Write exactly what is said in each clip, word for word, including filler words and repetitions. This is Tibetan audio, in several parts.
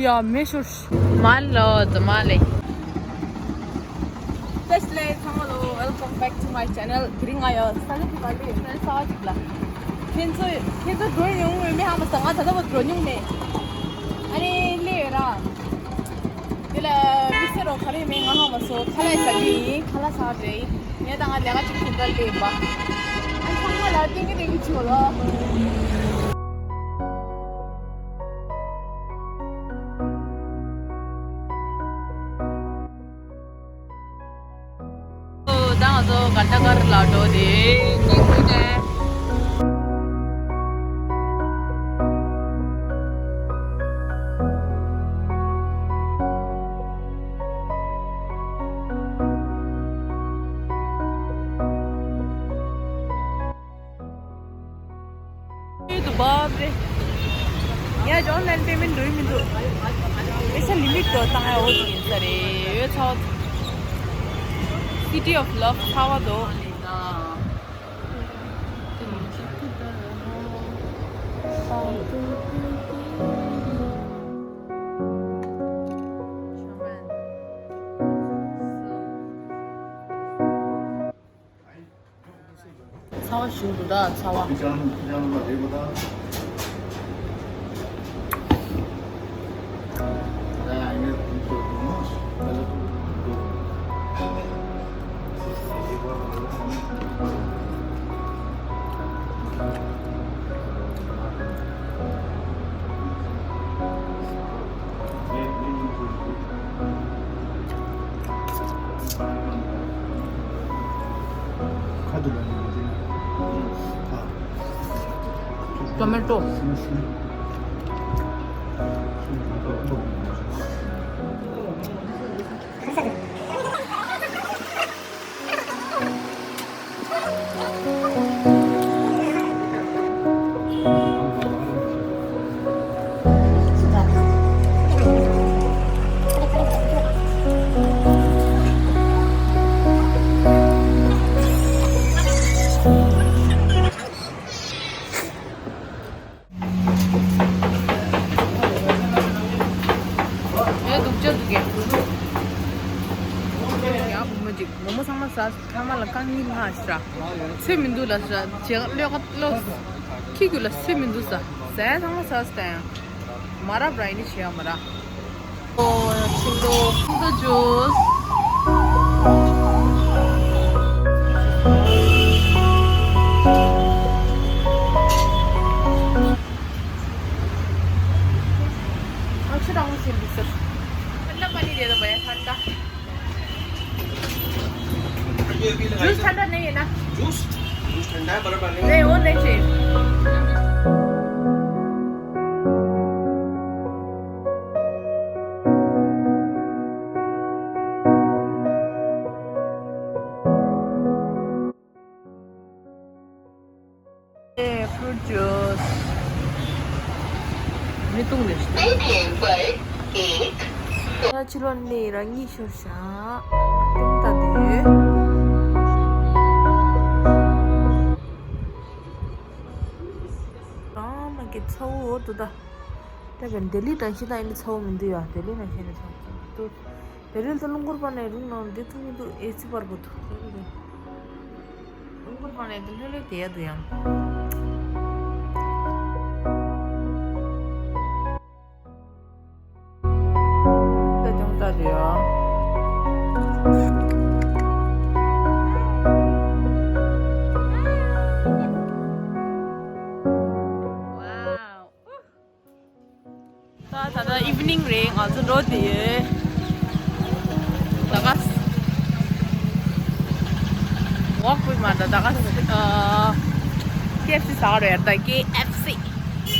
ཡ་མེ་ཤོར། མ་ལོ་ཙ་མ་ལེ། བཀྲ་ཤིས་བདེ་ལེགས་ཚང་མ་ལོ། Welcome back to my channel. དེ་རིང་ང་ཡང་ས་ཆ་དེ་ག་ལེ་ཧྲན་ས་བ་ཅིག་ལ། ཁྱེད་ཚོ་ཁྱེད་ཚོ་འགྲོ་མྱོང་ཡོད་མེད་ཧ་མ་སོང་། ང་ད་ལྟ་བར་འགྲོ་མྱོང་མེད། ཨ་ནི་སླེབས་ཡོད་ར། དེ་ལ་དམིགས་བསལ་རོ་ག་རེ་མེད་ང་ཧ་མ་སོང་། ཁ་ལག་ཟ་གི་ཡིན། ཁ་ལག་ཟ་རེད། ངས་ད་ང་ལས་ཀ་ཅིག་བྱེད་འདོད་ལེ་བ། ཨ་ཚང་མ་ལ་ཏིང་གི་ཏིང་གི་བྱོས་ལོ། ཨོ་ད་ང་ཚོ་གྷན་ཊ་གྷར་ལ་འགྲོ་དེ་སྙིང་པོ་ཅན། ཡོད་དུ་བབ་རེད། ཡ་ཇོན་ལན་པེ་མེན་འགྲོ་ཡི་མི་འདུག་པེ་ས་ལི་མིཊ་དོ་བཏང་ཡ་འོ་དེ་ཡིན་ས་རེད། ཡོད་ཚ་བ། City of Love ཚ་བ་དོ། ཚ་བ་ཞིག་འདུག་ད་ཚ་བ། ཁ་དུ་ལ་ནི་ཏོ་མེ་ཏོ། ཡ་སྡུག་ཅག་འདུག་གས། ཡ་བུ་མོ་ཅིག་མོག་མོག་ཚང་མ་ཟ། ཐ་མ་ལ་རྐང་གཉིས་ལྷག་ཤ། ཚོད་མི་འདུག་ལ་ཤ། བྱེད་གློད་ག་གློད། ཁྱི་རྒྱུད་ལ་ཚོད་མི་འདུག་ཟ། ཟ་ཡ་ཚང་མ་ཟ་ཟ་ཡང་། མ་རབས་ར་ཡིན་ནི་བྱེད་ཡ་མ་ར། ཨོ་ཡ་ཕྱིན་ཏོ། ཕྱིན་ཏོ་ཇུས། अच्छी रंग से भी सर। ठंडा पानी दे दो भैया, ठंडा। जूस ठंडा नहीं है ना? जूस? जूस ठंडा है, बर्फ डालेंगे। नहीं, वो नहीं चाहिए। ཨེ་ཕུ་རུཊ་ཇུས། མི་བཏུང་ནས་ཤི། Waiting for eight. ད་ཕྱི་ལོགས་ནས་རང་ཉིད་ཤོར་ཤག་ཏུང་ད་དེ། རང་མ་གི་ཚ་བོ་འོ་དུ་ད། ད་བན་ལྡི་ལི་དང་ཤི་ད་ཡིན་ཚ་བོ་མི་འདུག་ཡ། ལྡི་ལི་ན་ཤི་ན་ཚ་བོ་འདུག་ལྡི་ལི་ད་རླུང་འཁོར་པ་ནས་རུང་ནང་འདི་ཐུག་མི་འདུག་ཨེ་སི་པར་གོ་ཐུག་ལྡི་ལི་དེ། རླུང་འཁོར་པ་ནས་འདི་ལྷོད་ལྷོད་དེ་ཡ་འདུག་ཡང་། ད་དུང་ལྟ་དུ་ཡ། ད་ད་ལྟ་ཨི་ཝི་ནིང་རེད། ང་ཚོ་འགྲོ་དེ་ཡོད། ད་ག་ས་ཝོག་པོ་མ་ད་ད་ག་ས་ཨ་ཀེ་ཨེཕ་སི་ཟ་ག་རེད། ད་ཀེ་ཨེཕ་སི།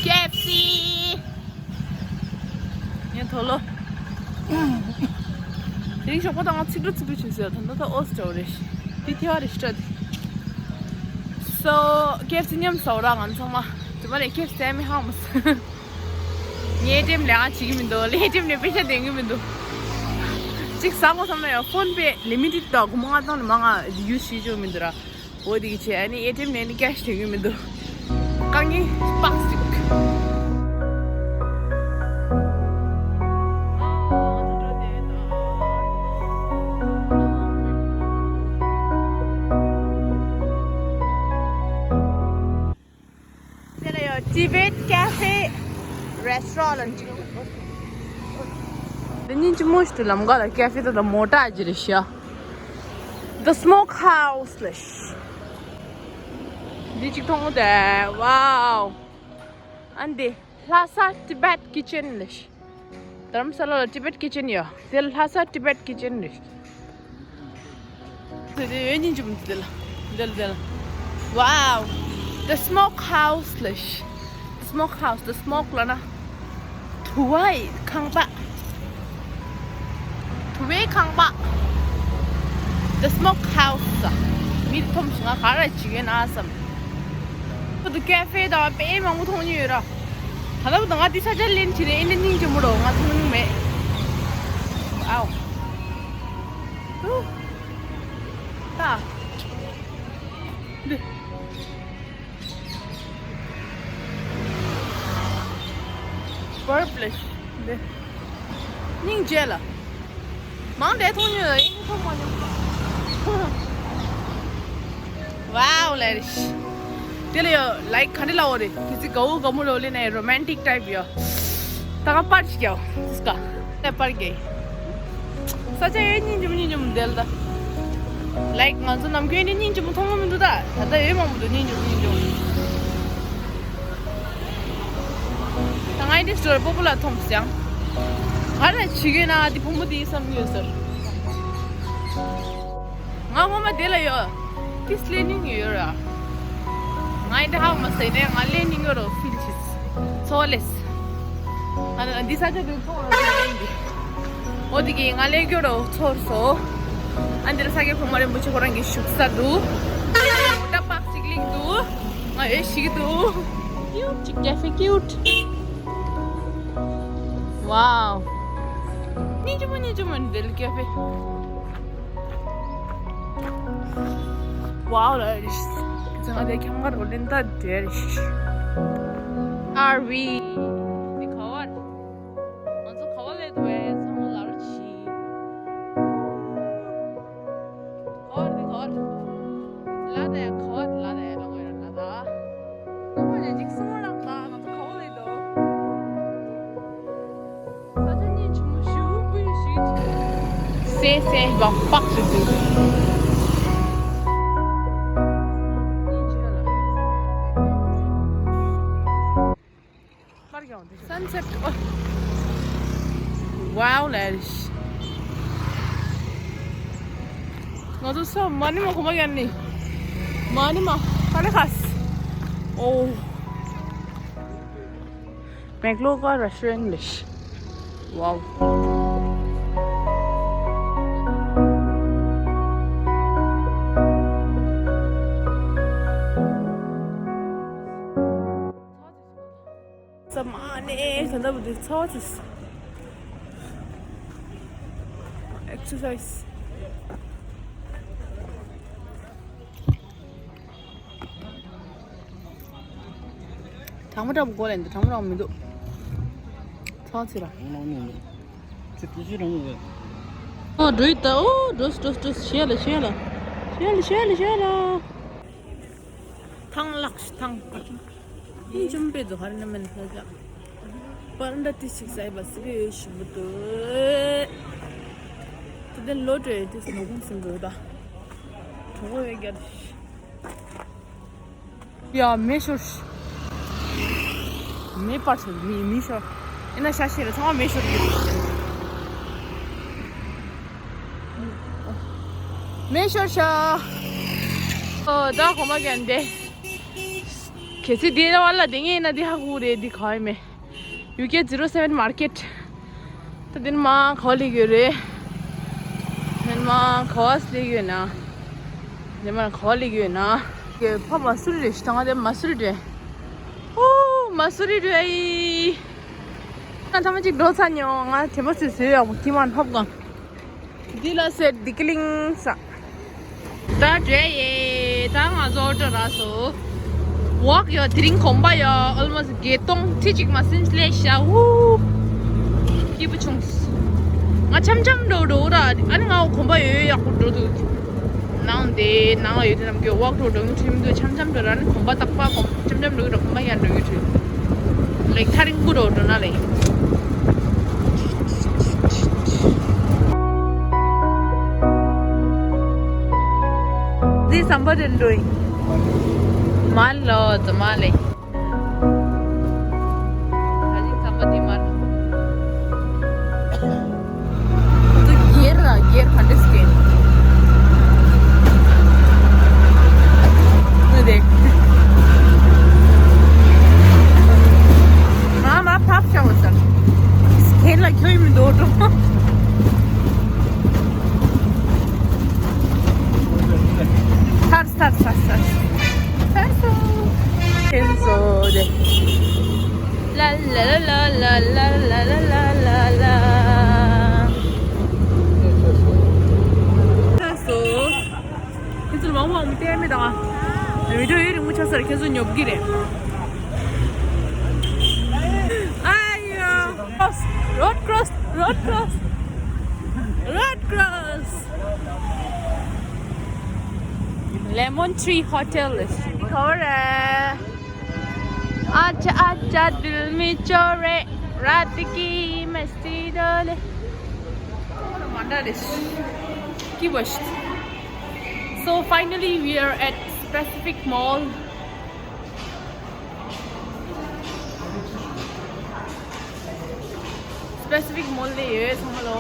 ཀེ་ཨེཕ་སི། ངས་ཐོ་ལོ། དེ་རིང་ཞོགས་པ་ད་ང་ཚིག་འགྲོ་ཚིག་འགྲོ་བྱུང་ཟེར། ད་ད་ད་ཨོ་སི་ཅོ་རེད། དེ་ཐེ་བ་རེ་ཤི་ཏྲ་དེ། སོ་ཀེ་ཨེཕ་སི་མཉམ་ཟ་འོ་ར། ང་ཚང་མ་དེ་མ་རེད། ཀེ་ཨེཕ་སི་ཟ་མི་ཧ་མ་སོང་། ངའི་ཨེ་ཊི་ཨེམ་ལས་ཀ་བྱེད་ཀྱི་མི་འདུག་ལས་ཨེ་ཊི་ཨེམ་ནས་པེ་ཤ་འདེང་གི་མི་འདུག་གཅིག་ཟ་དགོས་བསམ་ན་ཡང་ཕོན་པེ་ལི་མི་ཊེཌ་དང་སྒོར་མོ་ལྔ་སྟོང་ནས་མང་ང་ཡུ་སི་བྱེད་ཆོག་མི་འདུག་ར། འོ་དེ་གི་ཆེད་ཨ་ནི་ཨེ་ཊི་ཨེམ་ནས་ནི་ཀེ་ཤ་འདེང་གི་མི་འདུག་རྐང་གཉིས་པགས་གཅིག་འདི་ཉིན་ཅི་མོ་ཞིག་ཏུ་ལམ་ཁ་ལ་ཀེ་ཧྥེ་དང་མོ་ཊ་ཅི་རེད་ཤག The Smoke House ལ་ཤི། འདི་གཅིག་མཐོང་དེ། Wow. ཨ་འདི་ལྷ་ས་Tibet Kitchen ལ་ཤི། དྷ་རམ་ས་ལ་ལ་Tibet Kitchen ཡོད། དེ་ལྷ་ས་Tibet Kitchen རེད། དེ་དེ་ཡོད་ཉིན་ཅུ་མི་དེ་ལ། དེ་ལ་དེ་ལ། Wow. The Smoke House ལ་ཤི། The Smoke House. The Smoke ལ་ན། དུ་བའི་ཁང་པ། དུ་བའི་ཁང་པ། The Smoke House. མི་ཐོམ་སུ་ང་ག་ར་ཅིག་ཡོད་ན་བསམ། ཁོ་དུ་ཀེ་ཧྥེ་དང་དཔེ་མང་པོ་མཐོང་ཉིན་ཡོད་ར། ད་ལྟ་བུ་དང་ང་དུས་ས་ཆ་ལེན་བྱེད་རེད། ཨེ་འདྲ་སྙིང་རྗེ་མོ་རོ། ང་མཐོང་མྱོང་མེད། ཨའོ། ཧུ། ད། འདི། བར་པི་ལེ་སི་འདི། སྙིང་རྗེ་ལ། མང་དེ་མཐོང་མྱོང་ཡོད། ཨེ་འདྲ་མཐོང་མ་མྱོང་། Wow. ལེ་རེ་ཤི། དེ་ལ་ཡོད། ལའིཀ་ག་འདྲ་ལ་འོ་རེད། དེ་ཚི་གའུ་ག་མོ་རོ་ལེ་ནས་རོ་མན་ཊིག་ཊའིཔ་ཡོད། ད་ང་པར་ཞིག་ཡོད། སི་ཀ་ལེ་པར་གེ། ས་ཆ་ཡོད་སྙིང་རྗེ་མོ་སྙིང་རྗེ་མོ་དེ་ལ་ད། ལའིཀ་ང་ཚོ་ནམ་རྒྱུན་ནས་སྙིང་རྗེ་མོ་མཐོང་གི་མི་འདུག་ད། ད་ལྟ་ཡོད་མང་པོ་འདུག་སྙིང་རྗེ་མོ་སྙིང་རྗེ་མོ། ད་ང་འདི་སི་ཊོར་པོ་པོ་ལ་མཐོང་སོང་། ག་རེ་བྱེད་ཀྱི་ཡོད་ན་འདི་བུ་མོ་དེ་བསམ་གྱི་ཡོད་ཟེར། ང་སྔོན་མ་དེ་ལ་ཡོད། ཏིས་ལེ་ནིང་ཡོད་ར། ང་ཡིན་དེ་ཧ་མ་ཟེར་ནས་ང་ལེ་ནིང་ཡོད་རོ་ཕིལ་ཆིས། ཚོ་ལེས། ཨ་ན་འདི་ས་ཆ་དུ་ཚོ་ར་ཟེར་ནས་འདི། འོ་དེ་གི་ང་ལེ་གྱོ་རོ་ཚོར་སོ། ཨ་འདི་ར་ས་གའི་གོང་མ་རིན་པོ་ཆེ་ཁོ་རང་གི་བཞུགས་ས་འདུག་ད་པག་ཅིག་ལིག་འདུག་ང་ཨེ་ཤི་གི་འདུག་ཀིའུཊ་ཅིག་ཀེ་ཧྥེ་ཀིའུཊ། Wow. སྙིང་རྗེ་མོ་སྙིང་རྗེ་མོ་འདི་ལ་ཀེ་ཧྥེ། Wow, that is. ང་དེ་ཁྱམས་ཁར་འོ་ལེན་ད་དེར་ཤི། Are we? དེ་ག་བར། ང་ཚོ་ག་བ་ལས་འདུག་བས་ཚང་མ་ལ་རོ་ཆི། ག་བར་དེ་ག་བར། ལ་དེ་ག་བར་ལ་དེ་ལ་ངོས་ར་ལ་ད། ཚང་མ་ལས་ཅིག་སོང་རང་ད་ང་ཚོ་ག་བ་ལས་འདུག་ས་ཆ་སྙིང་རྗེ་མོ་ཞེ་པོ་ཞིག་རེད། སེ་སེ་བག་བག་ཞིག་འདུག་སན་སེཊ། ཨོ། Wow, ལེ་རེ་ཤི། ང་ཚོ་སོ་མ་ནི་མ་གོ་མ་ཡན་ནི། མ་ནི་མ་ཁ་ལེ་ཁ་སི། ཨོ། Mangalore ཀ་རེ་སི་ཊོ་རན་ལེ་ཤི། Wow. ས་མ་ནས་ད་ལྟ་བུ་དུ་ཚོ་ཅིས། ཨེག་སར་སའིཛ། གྲང་མོ་འདྲ་པོ་གོ་ལེན་འདུག་གྲང་མོ་འདྲ་པོ་མི་འདུག་ཚོ་ཅི་ར། ཨོ་འགྲོ་ཡི་ད། ཨོ་འགྲོ་འགྲོ་འགྲོ་ཤེས་ལ་ཤེས་ལ་ཤེས་ལ་ཤེས་ལ་ཤེས་ལ། ཐང་ལགས་ཐང་། ཡིན་ཅུམ་པེ་དུ་ཧར་ན་མེན་ཧ་ཇ། པར་འདྲ་ཏི་ཞིག་སའི་བ་སི་བེ་ཞིམ་པོ་དུ། དུ་དེ་ལོ་དྲེ་ཏི་སི་ནོ་གུང་སིན་དུ་ད། གྲོགས་པོ་ཡོད་རྒྱ་དུ། ཡ་མེ་ཤོར། མེ་པར་ཤོར་མི་མི་ཤོར། ཨེ་ན་ཤ་ཤེ་ལ་ཚང་མ་མེ་ཤོར་གི། མེ་ཤོར་ཤ། ཨོ་ད་གོ་མ་གན་དེ། གལ་སྲིད་དེ་བ་ལ་དེ་ངས་ན་དེ་ཧ་གོ་རེད་དེ་ག་ཡི་མེད། ཡུ་ཀེ་ཛི་རོ་སེ་བེན་མར་ཀེཊ། ད་དེ་ནི་མ་ག་བ་ལས་ཡོད་རེད། དེ་ནི་མ་ག་བ་ལས་ཡོད་ན། དེ་མ་ག་བ་ལས་ཡོད་ན། ཡེ་ཕ་མ་སུ་རི་རེད་ཤི་ད་ང་དེ་མ་སུ་རི་རེད། ཨོ་མ་སུ་རི་རེད་ཨི། ང་ཐ་མ་གཅིག་འགྲོ་ཚར་མྱོང་ང་དེ་མ་སུ་སུ་ཡག་པོ་ཀི་མ་ཧོབ་གང་། འདི་ལ་སེ་དི་ཀི་ལིང་ས། ད་འདྲེ་ཡེ་ད་ང་ཚོ་འགྲོ་ར་སོ། ཝོག་ཡོད་དེ་རིང་གོམ་པ་ཡོད་ཨོལ་མོ་སི་བརྒྱད་སྟོང་ཁྲི་གཅིག་མ་ཟིན་ལས་ཤ་ཝུ། སྐྱིད་པོ་བྱུང་། ང་འཆམ་འཆམ་འགྲོ་འགྲོ་ར་ཨ་ནི་ང་གོམ་པ་ཡོད་ཡག་པོ་འགྲོ་འདུག་ནང་དེ་ནང་ལ་ཡོད་དེ་རྣམས་ཀྱི་ཝོག་འགྲོ་འགྲོ་ངུ་ཁྲིམ་འདུག་འཆམ་འཆམ་འགྲོ་ར་ཨ་ནི་གོམ་པ་རྟག་པ་གོམ་འཆམ་འཆམ་འགྲོ་གི་འགྲོ་གོམ་པ་ཡར་འགྲོ་གི་འགྲོ། ལེགས་ཐ་རིང་ཀུ་རོ་འགྲོ་ན་ལེ། འདི་ཟམ་པ་དེ་འགྲོ་ཡིན། མ་ལོ་ཙ་མ་ལེ། ད་ཅིག་ཟམ་པ་དེ་མ། དུ་སྒེར་ལ་སྒེར་ག་འདྲ་སྐྱེ། དུ་དེ། མ་མ་ཕབ་བྱ་བ་ཟེར། སྐེ་ལ་ཁྱོད་མི་འདུག་འགྲོ། ཐར་ཐར་ཐར་ཐར། ཐར་སོང་། ཐེན་སོ་དེ། ལ་ལ་ལ། ལྷ་སོ། ཁྱེད་ཚོར་མང་པོ་མི་སྟེར་མེད་དང་། བི་ཌིའོ་ཡུན་རིང་པོ་ཆགས་ས་རེད། ཁྱེད་ཚོ་ཉོབ་ཀྱི་རེད། ཨ་ཡོ། Road cross, road cross, road cross. Lemon Tree Hotel. ག་བ་རེད། ཨ་ཅ་ཨ་ཅ་དིལ་མི་ཅོ་རེ། ར་ཏི་ཀི་མེ་སི་ཏི་དོ་ལེ། མ་འདྲ་རེད། ཀི་བ་ཤི། So finally we are at Pacific Mall. Pacific Mall ལ་ཡོད་ཚང་མ་ལོ།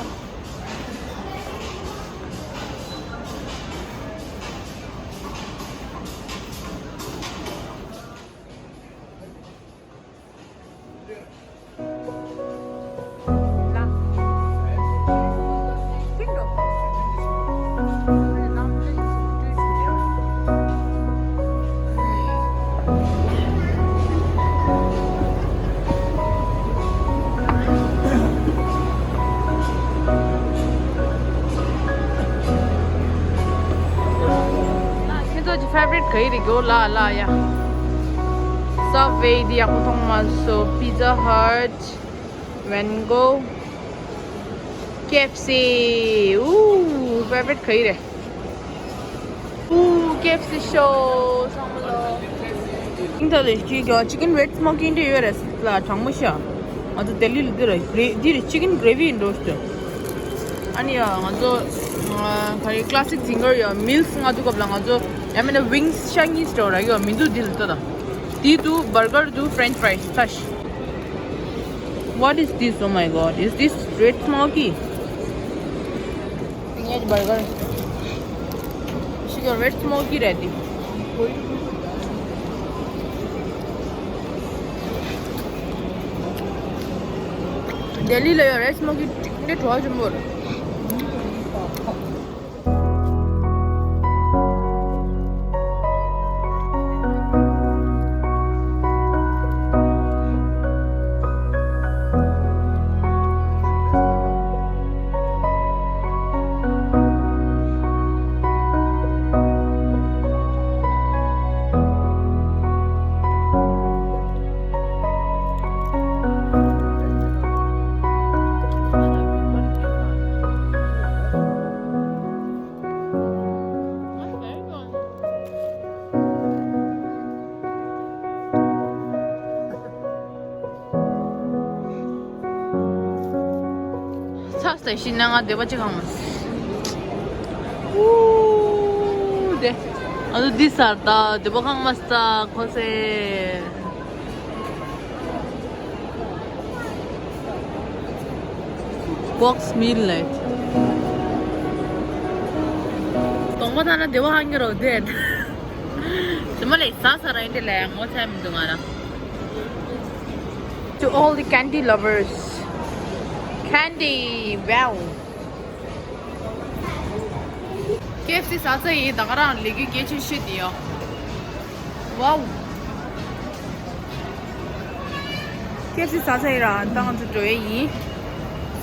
ཁྱེད་ཚོ་གི་ཕེ་ཝ་རི་ཊི་ག་རེ་རེད་གོ་ལ་ལ་ཡ། Subway འདི་ཡག་པོ་མཐོང་མ་སོང་། Pizza Hut། Mango། K F C། ཨུ། ཕེ་ཝ་རི་ཊི་ག་རེ་རེད། ཨུ། K F C ཤོ་སང་མ་ལོ། ཨིན་ད་ལེ་ཅི་ག་ཅི་ཀན་རེད་སི་མོ་ཀི་འདི་ཡོད་རེད་ལ་གྲང་མོ་ཤ། ང་ཚོ་ལྡི་ལི་ལ་འདི་རེད་འདི་རེད་ཅི་ཀན་གྲེ་བི་འགྲོ་ཤོག་ཨ་ནི་ཡ་ང་ཚོ་ག་རེ་ཀ་ལ་སི་ཀ་ཛིང་གར་ཡ་མིལ་སི་ང་ཚོ་སྐབས་ལ་ང་ཚོ་ཡ་མིན་ན་ཝིང་སི་ཤ་གཉིས་སྤྲོ་ར་ཡོད་མི་འདུག་འདི་ལ་ལྟ་དང་། དེ་དུ་བར་གར་དུ་ཕྲེན་ཆི་ཕ་རའི་སི་ཚ་ཤི། What is this? Oh my God, is this red smoky? ངའི་བར་གར་ཞིག་ཡོད་རེད་སི་མོ་ཀི་རེད་དེ། ལྡི་ལི་ལ་ཡོད་རེད་སི་མོ་ཀི་འདི་བྲོ་བ་ཆེན་པོ་རེད། ཚ་ས་ཤི་ན་ང་སྡེ་པ་ཅིག་ཁང་མ། ཨུ་དེ། ཨ་ལུ་འདི་སར་ད་སྡེ་པ་ཁང་མ་ས་ཁོ་སེ། Box meal night. གདོང་པ་ད་ན་སྡེ་པ་ཧང་གི་རོ་དེ། དེ་མ་ལས་ཟ་ས་ར་ཡིན་དེ་ལས་ངོ་ཚ་མི་འདུག་ང་ར། To all the candy lovers, candy, wow. K F C ཟ་ས་ཡིན་ད་ག་རང་ལས་འགུལ་གལ་ཆེ་ཤོས་དེ་ཡོ། Wow. K F C ཟ་ས་ཡིན་ར་ད་ང་ཚོ་འགྲོ་ཡས་ཡིན།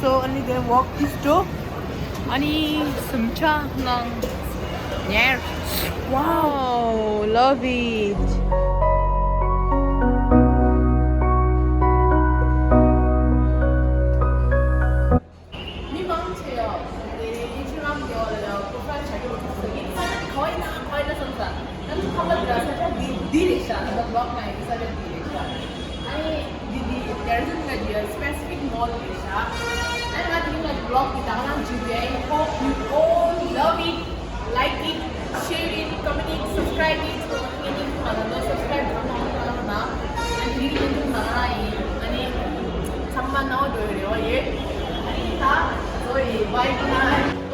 So, ཨ་ནི་དེ་ཝོག་ཨིས་འགྲོ། ཨ་ནི་སུམ་ཆ་ནང་ཉེར། Wow, love it. མི་མང་ཆེ་ཡོད་དེ་ཡིན་ཆུ་རམ་ཡོད་ལ་ཡོད་པོ་ཧྥལ་བྱ་རྒྱུ་ཁོ་ས་ཡིན་ས་ཁོ་ཡིན་ན་ཁོ་ཡིན་ན་སོང་ས་ང་ཚོ་ཁ་པར་འདི་ར་ས་ཆ་འདི་འདི་རེད་ཤག་ང་ཚོ་བློག་ན་ཡིན་ས་ཆ་འདི་རེད་ཤག་ཨ་ནི་འདི་འདི་ རྒྱལ་ཡོངས་ཀྱི་སི་པེ་སི་ཕིག་མོལ་རེད་ཤག་ཨ་ནི་ང་དེ་རིང་ང་གི་བི་ལོག་འདི་དང་བླངས་བྱེད་པའི། Hope you all love it, like it, share it, comment it, subscribe it. ངས་ཉིན་ཐུང་ང་ལ་ནོ་སབ་སི་ཀ་རའིབ་གང་གང་གནང་རོགས་གནང་། ཨ་ནི་དེ་རིང་ཉིན་ཐུང་ང་ལ་ཡིན། ཨ་ནི་ཚང་མ་ནང་འགྲོ་ཡི་རེ་བ་ཡོད། ཨ་ནི་ད་བཟོ་ཡི། Bye, good night.